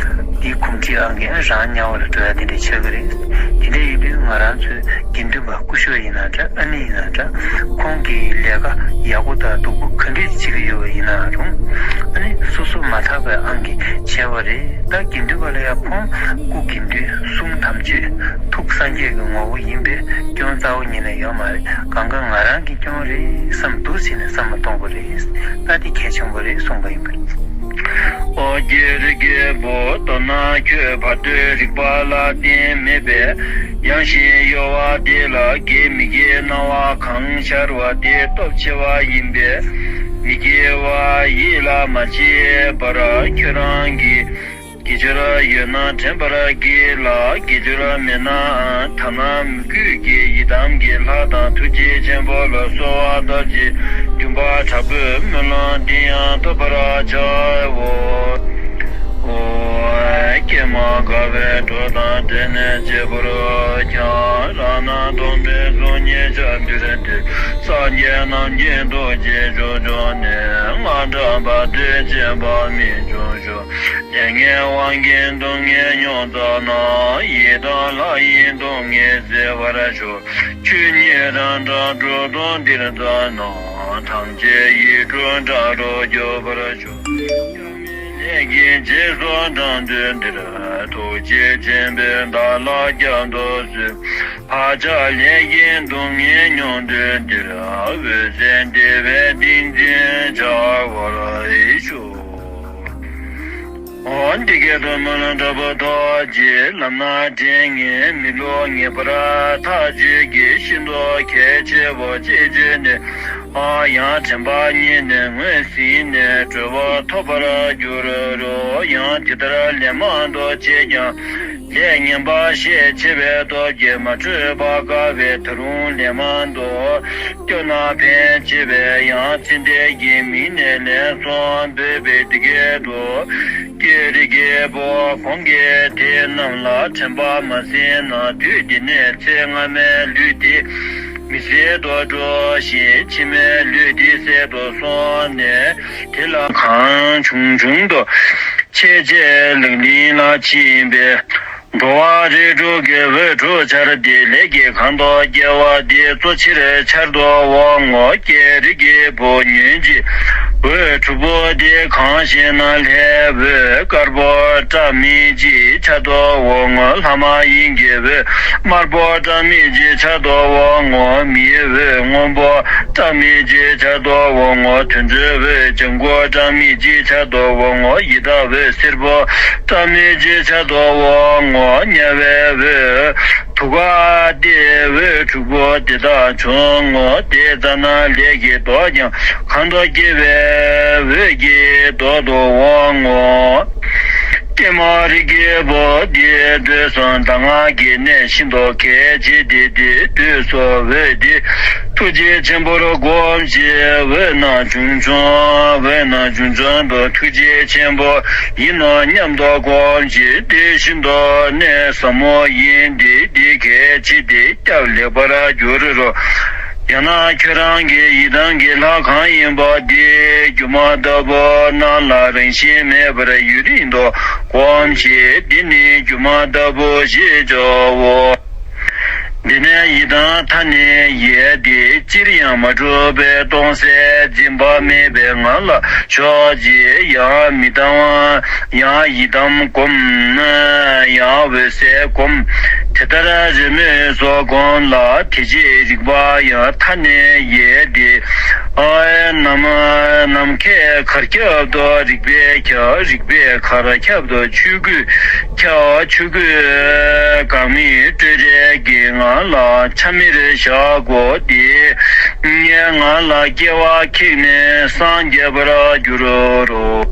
དེའི་གོམས་འདྲིས་ཨང་གིས་ཨ་རང་དམྱལ་བ་ལ་འགྲོ་ཡ་དེ་འདྲ་ཆགས་ཀྱི་རེད། དེ་འདྲ་ཡིན་དུས་ང་རང་ཚོའི་དགེ་འདུན་པ་སྐུ་ཞབས་ཡིན་ན་འདྲ། ཨ་ནི་ཡིན་ན་འདྲ། ཁོང་གིས་ལས་ཀ་ཡག་པོ་དང་སྡུག་པོ་ག་འདྲས་བྱེད་ཀྱི་ཡོད་པ་ཡིན་ན་རུང་། ཨ་ནི་སོ་སོ་མ་ཐག་པའི་ཨང་གིས་བྱས་པ་རེད། ད་དགེ་འདུན་པ་ལ་ཡང་ཁོང་སྐུ་དགེ་འདུན་གསུང་དམ་ཆོས་ཐུགས་སངས་རྒྱས་ཀྱི་ངོ་བོ་ཡིན་པས་སྐྱོན་རྩ་བ་ཉིད་ནས་ཡོད་མ་རེད། གང་ག་ང་རང་གི་སྐྱོན་རེད་བསམ་འདུག་ཟེར་ནས་བསམ་བློ་གཏོང་དགོས་རེད། ད་དེ་གལ་ཆེན་པོ་རེད་གསུངས་པ་ཡིན་པ་རེད། ཨོ་རྒྱལ་རིགས་ཀྱི་བུ། མདོར་ན་ཁྱོད་བར་དོའི་རིག་པ་ལ་བརྟེན་མེད་པས། ཡང་ཞིང་གཡོ་བ་དེ་ལ་དགེ་མི་དགེའི་སྣང་བ་གང་ཤར་བ་དེ་སྟོབས་ཆེ་བ་ཡིན་པས། མི་དགེ་བ་ཡིད་ལ་མ་བྱེད་པར་ཁྱོད་རང་གི་དགེ་སྦྱོར་ཡོད་ན་དྲན་པར་གྱིས་ལ། དགེ་སྦྱོར་མེད་ན་ཐ་ན་མོས་གུས་ཀྱི་ཡི་དམ་གྱི་ལྷ་དང་ཐུགས་རྗེ་ཆེན་པོ་ལ་གསོལ་བ་བཏབ་ཀྱི་འདུན་པ་དྲག་པོས་སྨོན་ལམ་འདི་ཡང་ཐོབ་པར་བྱའོ། ཨོ། ཀྱེ་མ་དགའ་བའི་གྲོགས་དང་བྲལ་ནས་བྱེད་པོར་ཁྱབ། རང་སྣང་སྟོང་པའི་གཟུགས་བརྙན་འཆར་འདིར་འདུས། སངས་རྒྱས་རྣམས་ཀྱི་ཐུགས་རྗེས་ཆོས་བྱུང་ནས། དངངས་སྐྲག་བར་དོའི་བྱེད་པ་མི་འབྱུང་ཞིང་། ལས་ངན་དབང་གིས་སྡུག་བསྔལ་མྱོང་ཙམ་ན། ཡི་དམ་ལྷ་ཡི་སྡུག་བསྔལ་སེལ་བར་ཤོག། ཆོས་ཉིད་རང་གྲགས་གྲུབ་སྟོང་འདིར་ཙམ་ན། ཐམས་ཅད་ཡིད་སྤྲུལ་སྒྲ་སྒྲོགས་སྐྱོབ་པར་ཤོག། ལས་ཀྱི་རྗེས་སུ་འབྲང་དུས་འདིར། ཐུགས་རྗེ་ཆེན་པོས་བདག་ལ་བསྐྱབ་ཏུ་གསོལ། བག་ཆགས་ལས་ཀྱི་སྡུག་བསྔལ་མྱོང་དུས་འདིར། འོད་གསལ་བདེ་བའི་ཏིང་འཛིན་འཆར་བར་ཤོག། འོ་འདི་སྐད་དུ་སྨོན་ལམ་དྲག་པོ་ཐོབ་ཅིག། ལམ་སྣ་འདྲེན་མཁན་མི་ལུས་ངེས་པར་ཐག་གཅོད་ཀྱི་ཤིན་ཏུ་གལ་ཆེ་བ་ཅིག་བརྗོད་ནས། ཨ། ཡང་དྲན་པ་རྙེད་ནས་ངོས་ཟིན་ནས་གྲོལ་བ་ཐོབ་པར་འགྱུར་རོ། ཡང་དེ་ལྟར་ལན་མང་དུ་བྱས་ཀྱང་། ལས་ངན་པ་ཤས་ཆེ་བའི་སྟོབས་ཀྱིས་མ་གྲོལ་བར་དཀའ་བས། ད་རུང་ལན་མང་དུ་སྐྱོན་ན་ཕན་ཆེ་བས། ཡང་ཚེ་འདས་ཀྱི་མིང་ནས་ལན་གསུམ་འབོད་པས། འདི་སྐད་དུ། ཀྱེ་རིགས་ཀྱི་བུ། གོང་གི་དེ་རྣམས་ལ་དྲན་པ་མ་ཟིན་ན། དུས་འདི་ནས་ཚེ་སྔ་མའི་ལུས་འདི་མི་སྲིད་དུ་འགྲོ་ཞིང་། ཕྱི་མའི་ལུས་འདི་སྲིད་དུ་སོང་ནས། དེ་ལ་གང་བྱུང་བྱུང་དུ་ཆེས་ཆེས་ལག་ལེན་ལ་ཕྱིན་པས། འགྲོ་བ་རིགས་དྲུག་གི་འོད་དྲུག་འཆར་ཏེ། ལས་ཀྱི་ཁང་ཐོག་སྐྱེ་བ་འདི་གཙོ་ཆེར་འཆར་དུ་འོང་ངོ་། ཀྱེ་རིགས་ཀྱི་བུ། ཉོན་ཅིག། འོད་དྲུག་པོ་དེ་གང་ཞེ་ན། ལྷའི་འོད་དཀར་པོ་སྒྲ་མེད་ཅེས་བྱ་དོ་འོང་ངོ་། ལྷ་མ་ཡིན་གྱི་འོད་དམར་པོ་སྒྲ་མེད་ཅེས་བྱ་དོ་འོང་ངོ་། མེའི་འོད་སྔོན་པོ་སྒྲ་མེད་ཅེས་བྱ་དོ་འོང་ངོ་། དུད་འགྲོའི་འོད་ལྗང་གུ་སྒྲ་མེད་ཅེས་བྱ་དོ་འོང་ངོ་། ཡི་དྭགས་འོད་སེར་པོ་སྒྲ་མེད་ཅེས་བྱ་དོ་འོང་ངོ་། དམྱལ་བའི་འོད་དུ་ཁ་སྟེ། འོད་དྲུག་པོ་དེ་དག་བྱུང་ངོ་། དེ་ཙ་ན་ལས་ཀྱི་མདོག་ཀྱང་གང་དུ་སྐྱེ་བའི་འོད་ཀྱི་མདོག་ཏུ་འོང་ངོ་། ཀྱེ་མ་རིགས་ཀྱི་བུ། དེ་དུས་སུ་གདམས་ངག་གི་གནས་ཤིན་ཏུ་གལ་ཆེ་སྟེ། དེ་དུས་སུ་འོད་དེ་ཐུགས་རྗེ་ཆེན་པོར་བསྒོམ་ཞིང་། འོད་རྣམས་བྱུང་བྱུང་། འོད་རྣམས་བྱུང་བྱུང་དུ་ཐུགས་རྗེ་ཆེན་པོ་ཡིན་ནོ་སྙམ་དུ་བསྒོམ་ཞིང་། དེ་བཞིན་དུ་གནས་ཟབ་མོ་ཡིན་ཏེ། དེ་གལ་ཆེ་སྟེ་སྐྱབས་ལེགས་པར་འགྱུར་རོ། ཡང་ན་ཁྱོད་རང་གི་ཡི་དམ་གྱི་ལྷ་གང་ཡིན་པ་དེ་སྒྱུ་མ་ལྟ་བུ་སྣང་ལ་རང་བཞིན་མེད་པར་ཡུན་རིང་དུ་བསྒོམ་ཞིང་། འདི་ནི་སྒྱུ་མ་ལྟ་བུ་ཞེས་བྱའོ། འདི་ནས་ཡི་དམ་ཐ་སྙད་ཡོད་དེ། ཅིར་ཡང་མ་གྲུབ་པས་སྟོང་གསལ་འཛིན་པ་མེད་པའི་ངང་ལ་ཞོག་ཅིག་ཡང་མི་གཏང་བ། ཡང་ཡི་དམ་བསྒོམ། ཡང་འོད་གསལ་བསྒོམ། དེ་ལྟར་རེས་མོས་སུ་བསྒོམ་ལ། དེ་ཕྱིར་རིག་པ་ཡང་ཐ་སྙད་ཡོད་དེ། ཨ་ནམ་ནམ་མཁས་གར་ཁྱབ་ཏུ་རིག་པས་ཁྱབ། རིག་པས་གར་ཁྱབ་ཏུ་ཆོས་སྐུས་ཁྱབ། ཆོས་སྐུས་འགག་མེད་སྤྲོས་བྲལ་གྱི་ངང་ལ་ཆ་མེད་བཞག་གོ། དེ་ངང་ལ་སྐྱེ་བ་ཁེགས་ནས་སངས་རྒྱས་པར་འགྱུར་རོ།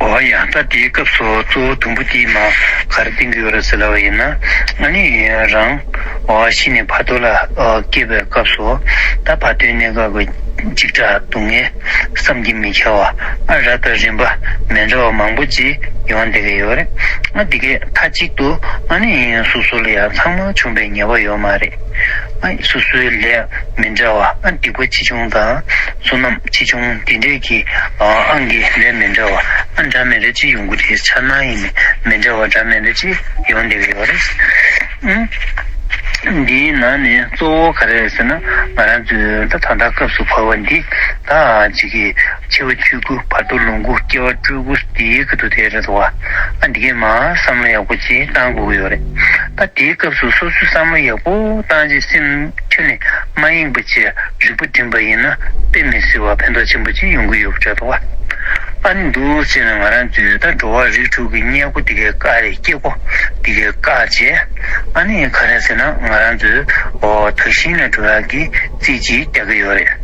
འོ་ཡ། ད་དེའི་སྐབས་སུ་གཙོ་བོ་དུམ་བུ་དེའི་ནང་ག་རེ་བསྟན་གྱི་ཡོད་རེད་ཟེར་ལབ་པ་ཡིན་ན། ཨ་ནི་རང་འོ་ཤི་ནས་བར་དོ་ལ་ཨ་སྐྱེས་པའི་སྐབས་སུ། ད་བར་དོའི་གནས་སྐབས་ཀྱི་འཇིགས་སྐྲག་སྡུག་བསྔལ་བསམ་གྱིས་མི་ཁྱབ་པ། ཨ་རབ་དང་རིམ་པ་མི་འདྲ་བ་མང་པོ་ཅིག་ཡོང་བསྡད་ཀྱི་ཡོད་རེད། ཨ་འདི་གས་མཐའ་གཅིག་ཏུ་ཨ་ནི་སོ་སོ་ལ་ཡང་ཚང་མ་བྱུང་བའི་ངེས་པ་ཡོད་མ་རེད། ཨ་སོ་སོའི་ལས་མི་འདྲ་བ། ཨ་སྡིག་པ་ཆེ་ཆུང་དང་བསོད་ནམས་ཆེ་ཆུང་དེ་འདྲས་ཀྱི་ཨ་ཨང་གི་ལས་མི་འདྲ་བ། ཨ་འདྲ་མི་འདྲ་ཅིག་ཡོང་གི་རེད། ཆ་ན་ཡིན་ནི་མི་འདྲ་བ་འདྲ་མི་འདྲ་ཅིག་ཡོང་བསྡད་ཀྱི་ཡོད་རེད། ཨ་འདིའི་ནང་ནས་གཙོ་བོ་ག་རེ་རེད་ཟེར་ན། ང་རང་ཚོའི་ད་ད་ལྟ་སྐབས་སུ་བབས་པ་འདི་ད་ཅིག་གི་འཆི་བ་ཆོས་སྐུ། བར་དོ་ལོངས་སྐུ། སྐྱེ་བ་སྤྲུལ་སྐུ་དེའི་ཁ་ཐུག་དེ་རེད་དོ། ཨ་འདི་གས་མ་བསམ་བློ་ཡག་པོ་ཅིག་བཏང་དགོས་ཀྱི་ཡོད་རེད། ད་དེའི་སྐབས་སུ་སོ་སོས་བསམ་བློ་ཡག་པོ་བཏང་རྗེས་སེམས་ཁྱོན་ནས་མ་གཡེངས་པ་བྱས་རིག་པ་བསྒྲིམས་པ་ཡིན་ན། དཔེ་མི་སྲིད་པ་ཕན་ཐོགས་ཆེན་པོ་ཅིག་ཡོང་གི་ཡོད་པ་འདྲ་འདུག་བ། ཨ་ནི་འདུག་བྱས་ན་ང་རང་ཚོས་ད་འགྲོ་བ་རིགས་དྲུག་གི་དམྱལ་སྒོ་དེ་གའི་བཀག་རེད། སྐྱེ་སྒོ་དེ་གའི་བཀག་བྱས། ཨ་ནི་ག་རེ་ཟེར་ན། ང་རང་ཚོས་འོ་དག་ཞིང་ལ་འགྲོ་ཡག་གི་རྩིས་ཅིག་རྒྱག་གི་ཡོད་རེད།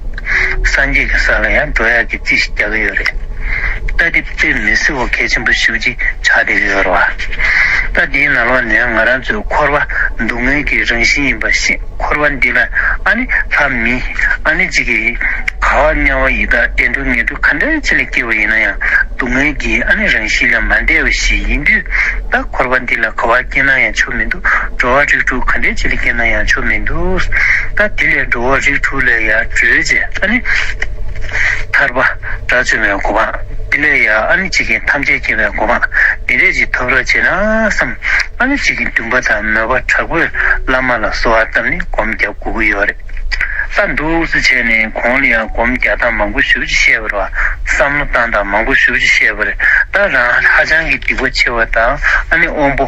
སངས་རྒྱས་ཀྱི་ས་ལ་ཡང་འགྲོ་ཡག་གི་རྩིས་ཤིག་རྒྱག་གི་ཡོད་རེད། ད་དེ་དཔེ་མི་སྲིད་པ་གལ་ཆེན་པོ་ཞེ་པོ་ཅིག་ཆགས་བསྡད་ཀྱི་ཡོད་རེད་བ། ད་དེའི་ནང་ལོགས་ནས་ང་རང་ཚོའི་འཁོར་བ་སྡུག་བསྔལ་གྱི་རང་བཞིན་ཡིན་པ་ཤེས། འཁོར་བ་འདི་ལ་ཨ་ནི་ལྷ་མི་ཨ་ནི་གཅིག་གིས་ག་བ་དམྱལ་བ་ཡི་དྭགས་གཏན་གྲོགས་ངན་གྲོགས་ག་འདྲ་ཅིག་ལ་སྐྱེས་པ་ཡིན་ན་ཡང་། སྡུག་བསྔལ་གྱི་ཨ་ནི་རང་བཞིན་ལ་མ་འདས་པ་ཞིག་ཡིན་དུས། ད་འཁོར་བ་འདི་ལ་ག་བ་སྐྱེས་ན་ཡང་ཆོ་མི་འདུག་འགྲོ་བ་རིགས་དྲུག་ག་འདྲ་ཅིག་ལ་སྐྱེས་ན་ཡང་ཆོ་མི་འདུག་ད་དེ་ལས་འགྲོ་བ་རིགས་དྲུག་ལས་ཡར་གྲོལ་བྱས། ཨ་ནི་ཐར་པ་དགྲ་བཅོམ་པའི་གོ་འཕང་། དེ་ལས་ཡར་ཨ་ནི་གཅིག་གིས་ཐམས་ཅད་མཁྱེན་པའི་གོ་འཕང་དེ་འདྲས་ཅིག་ཐོབ་རོགས་བྱེད་ན་བསམ། ཨ་ནི་གཅིག་གིས་འདུན་པ་དང་མོས་པ་དྲག་པོས་བླ་མ་ལ་གསོལ་བ་བཏབ་ནས་སྒོམ་རྒྱག་དགོས་ཀྱི་ཡོད་རེད། ད་འདུག་སེ་བྱས་ནས་གོང་ལ་ཡང་སྒོམ་རྒྱག་སྟངས་མང་པོ་ཞེ་པོ་ཅིག་བཤད་པ་རེད་བ། བསམ་བློ་བཏང་སྟངས་མང་པོ་ཞེ་པོ་ཅིག་བཤད་པ་རེད། ད་རང་ཧ་ཅང་གི་སྡིག་པ་ཆེ་བ་དང་། ཨ་ནི་དབང་པོ་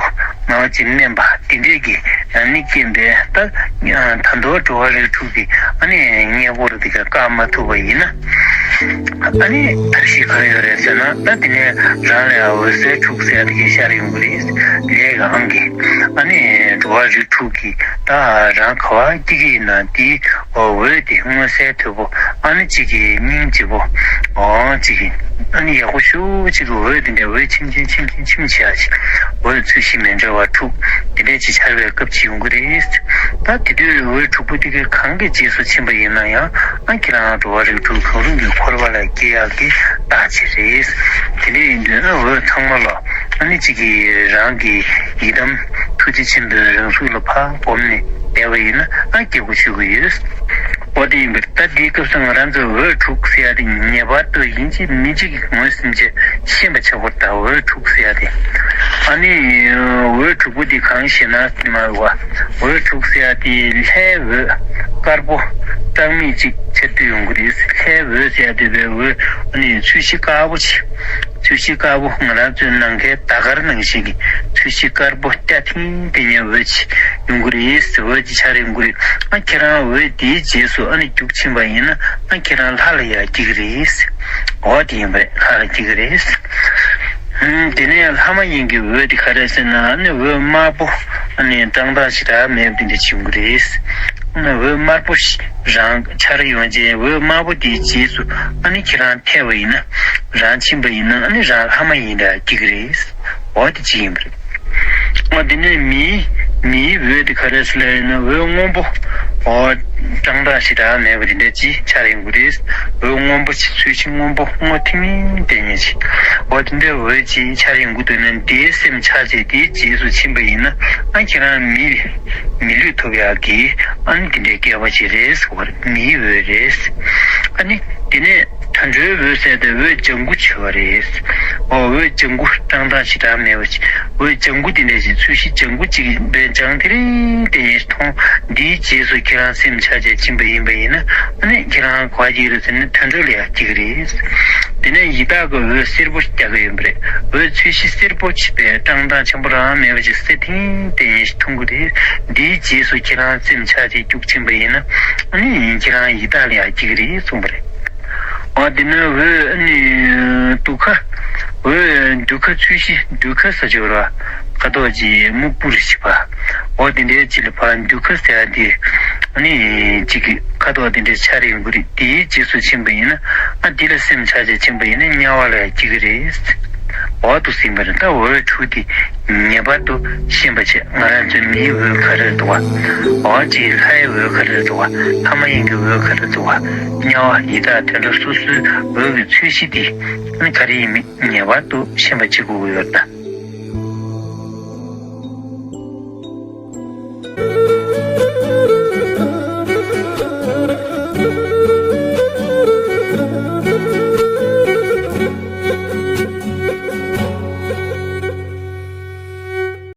ང་བ་ཅིག་དམན་པ་དེ་འདྲས་ཀྱི་ཨ་ནི་རྐྱེན་པས། ད་ད་དུང་འགྲོ་བ་རིགས་དྲུག་གི་ཨ་ནི་དམྱལ་བ་དེ་ག་བཀག་མ་ཐུབ་པ་ཡིན་ན། ཨ་ནི་ཐབས་ཤེས་ག་རེ་ཡོད་རེད་ཟེར་ན། ད་དེ་ནས་རང་ལ་འོད་གསལ་དྲུག་ཟེར་ཡ་དེ་ག་ཤར་ཡོང་གི་རེད། ལས་ཀྱི་དབང་གིས་ཨ་ནི་འགྲོ་བ་རིགས་དྲུག་གི་ད་རང་ག་བ་སྐྱེ་གི་ཡིན་ན། དེའི་འོད་དེ་མངོན་གསལ་དོད་པོ། ཨ་ནི་གཅིག་གི་སྙིང་རྗེ་པོ། འོ་གཅིག་གི་ཨ་ནི་ཡག་པོ་ཞེ་པོ་ཅིག་གི་འོད་དེ་འདྲ། འོད་ཆེམ་ཆེམ་ཆེམ་ཆེམ་ཆེམ་བྱེད་ཡ་ཅིག་འོད་ཚུལ་བཞི་མི་འདྲ་བ་དྲུག་དེ་འདྲ་ཅིག་འཆར་བའི་སྐབས་ཅིག་ཡོང་གི་རེད། ད་དེ་དུས་འོད་དྲུག་པོ་དེ་གའི་གང་གི་རྗེས་སུ་ཕྱིན་པ་ཡིན་ན་ཡང་། ཨ་ཁྱེད་རང་འགྲོ་བ་རིགས་དྲུག་གང་རུང་གི་འཁོར་བ་ལ་སྐྱེ་ཡག་གི་རྟགས་ཅིག་རེད། དེ་འདྲ་ཡིན་དུས་ཨ་འོད་ཚང་མ་ལ་ཨ་ནི་གཅིག་གིས་རང་གི་ཡི་དམ་ཐུགས་རྗེ་ཆེན་པོའི་རང་གཟུགས་ལ་ཕར་བསྒོམས་ནས་བསྡད་པ་ཡིན་ན། ཨ་སྐྱེ་དགོས་ཞུ་གི་ཡོད། འོ་དེ་ཡིན་པས་ད་འདིའི་སྐབས་སུ་ང་རང་ཚོས་འོད་དྲུག་ཟེར་ཡ་དེ་ངེས་པར་དུ་ཡིན་གཅིག་མིན་གཅིག་གི་ངོས་ཟིན་བྱས་ཤེས་པ་བྱེད་དགོས། ད་འོད་དྲུག་ཟེར་ཡ་དེ་ ཨ་ནི་འོད་དྲུག་པོ་འདི་གང་ཞེ་ན་ཟེར་མ་རེད་བ། འོད་དྲུག་ཟེར་ཡ་དེ་ལྷའི་འོད་དཀར་པོ་གྲངས་མེད་ཅིག་ཆར་དུས་ཡོང་གི་རེད། ལྷའི་འོད་ཟེར་ཡ་དེ་བའི་འོད་ཨ་ནི་ཚོས་གཞི་དཀར་པོ་ཅིག་ཚོས་གཞི་དཀར་པོ་ང་རང་ཚོའི་ནམ་མཁའི་ཟླ་དཀར་ནང་བཞིན་གྱི་ཚོས་གཞི་དཀར་པོ་སྐྱ་ཐིང་དེ་ཉིད་འོད་ཅིག་ཡོང་གི་རེད། འོད་ཅིག་འཆར་ཡོང་གི་རེད། ཨ་ཁྱེད་རང་འོད་དེའི་རྗེས་སུ་ཨ་ནི་རྒྱུག་ཕྱིན་པ་ཡིན་ན་ཨ་ཁྱེད་རང་ལྷ་ལ་ཡར་སྐྱེ་གི་རེད། འོ་དེ་ཡིན་པ་རེད། ལྷ་ལ་སྐྱེ་གི་རེད། ཧུམ། དེ་ནས་ལྷ་མ་ཡིན་གྱི་འོད་དེ་ག་རེ་ཟེར་ན་ཨ་ནི་འོད་དམར་པོ་ཨ་ནི་བཀྲག་མདངས་ཞེ་དྲག་མེད་པ་དེ་འདྲ་བྱུང་གི་རེད། ཨ་ནི་འོད་དམར་པོ་ཞིག་རང་འཆར་ཡོང་རྗེས་འོད་དམར་པོ་དེའི་རྗེས་སུ་ཨ་ནི་ཁྱེད་རང་ཐལ་བ་ཡིན་ན་རང་ཕྱིན་པ་ཡིན་ན་ཨ་ནི་རང་ལྷ་མ་ཡིན་འདྲ་སྐྱེ་གི་རེད། འོ་དེ་གཅིག་ཡིན་པ་རེད། ཨ་དེ་ནས་མིའི་མིའི་འོད་དེ་ག་རེ་ཟེར་ལབ་ཡིན་ན་འོད་སྔོན་པོ། འོ་བཀྲག་མདངས་ཞེ་དྲག་མེད་པ་དེ་འདྲ་ཅིག་འཆར་ཡོང་གི་རེད། འོད་སྔོན་པོ་ཅིག་ཚོས་གཞི་སྔོན་པོ་སྔོ་ཐིང་ངེ་དེ་ཉིད་ཅིག་འོ་དེ་འདྲའི་འོད་ཅིག་འཆར་ཡོང་གི་འདུག་ན་དེའི་སེམས་ཆགས་བྱས་དེའི་རྗེས་སུ་ཕྱིན་པ་ཡིན་ན་ཨ་ཁྱེད་རང་མི་མི་ལུས་ཐོབ་ཡག་གི་ཨ་ནི་དེ་འདྲའི་སྐལ་བ་ཅིག་རེད་ཟེར་བ་རེད། མིའི་འོད་རེད། ཨ་ནི་དེ་ནས་དུད་འགྲོའི་འོད་ཟེར་ཏེ་འོད་ལྗང་གུ་བྱེད་པ་རེད། འོ་འོད་ལྗང་གུ་བཀྲག་མདངས་ཞེ་དྲག་མེད་པ་ཅིག་འོད་ལྗང་གུ་དེ་འདྲ་ཞིག་ཚོས་གཞི་ལྗང་གུ་ཅིག་པའི་ལྗང་དེ་རིང་དེ་ཡིན་མཐོང་། འདིའི་རྗེས་སུ་ཁྱེད་རང་སེམས་ཆགས་བྱས་ཕྱིན་པ་ཡིན་པ་ཡིན་ན་ཨ་ནི་ཁྱེད་རང་ག་པར་སྐྱེ་གི་རེད་ཟེར་ན་དུད་འགྲོ་ལ་ཡར་སྐྱེ་གི་རེད། དེ་ནས་ཡི་དྭགས་ཀྱི་འོད་སེར་པོ་རྒྱག་གི་ཡོད་པ་རེད། འོད་ཚོས་གཞི་སེར་པོ་ཆེ་བའི་བཀྲག་མདངས་ཆེན་པོ་རང་མེད་པ་ཅིག་སེར་ཐིང་ཐིང་ཞིག་མཐོང་གི་རེད། འདིའི་རྗེས་སུ་ཁྱེད་རང་སེམས་ཆགས་བྱས་རྒྱུག་ཕྱིན་པ་ཡིན་ན་ཨ་ནི་ཁྱེད་རང་ཡི་དྭགས་ལ་ཡར་སྐྱེ་གི་རེད་གསུངས་པ་རེད། འོ་དེ་ནས་འོད་ཨ་ནི་དུད་ཁ། འོད་དུད་ཁ་ཚོས་གཞི་དུད་ཁ་ཟེར་གྱི་ཡོད་རེད་བ། ཁ་དོག་ཅིག་སྨུག་པོ་རེ་ཞིག་པ། འོ་དེ་འདྲའི་ཅིག་ལ་ཕར་དུད་ཁ་ཟེར་ཡ་དེ། ཨ་ནི་ཅིག་གི་ཁ་དོག་དེ་འདྲའི་འཆར་ཡོང་གི་རེད། དེའི་རྗེས་སུ་ཕྱིན་པ་ཡིན་ན་ཨ་དེ་ལ་སེམས་ཆགས་བྱས་ཕྱིན་པ་ཡིན་ན་དམྱལ་བ་ལ་སྐྱེ་གི་རེད། འོ་འདུག་ཟིན་པ་རེད། ད་འོད་དྲུག་དེ་ངེས་པར་དུ་ཤེས་པ་བྱས། ང་རང་ཚོའི་མིའི་འོད་ག་རེ་འདུག་བ། འོ་ཅིག་ལྷའི་འོད་ག་རེ་འདུག་བ། ལྷ་མ་ཡིན་གྱི་འོད་ག་རེ་འདུག་བ། དམྱལ་བ་ཡི་དྭགས་དུད་འགྲོ་སོ་སོའི་འོད་ཀྱི་ཚོས་གཞི་དེ་ཨ་ནི་ག་རེ་ཡིན་མིན་ངེས་པར་དུ་ཤེས་པ་བྱེད་དགོས་ཀྱི་ཡོད་ད།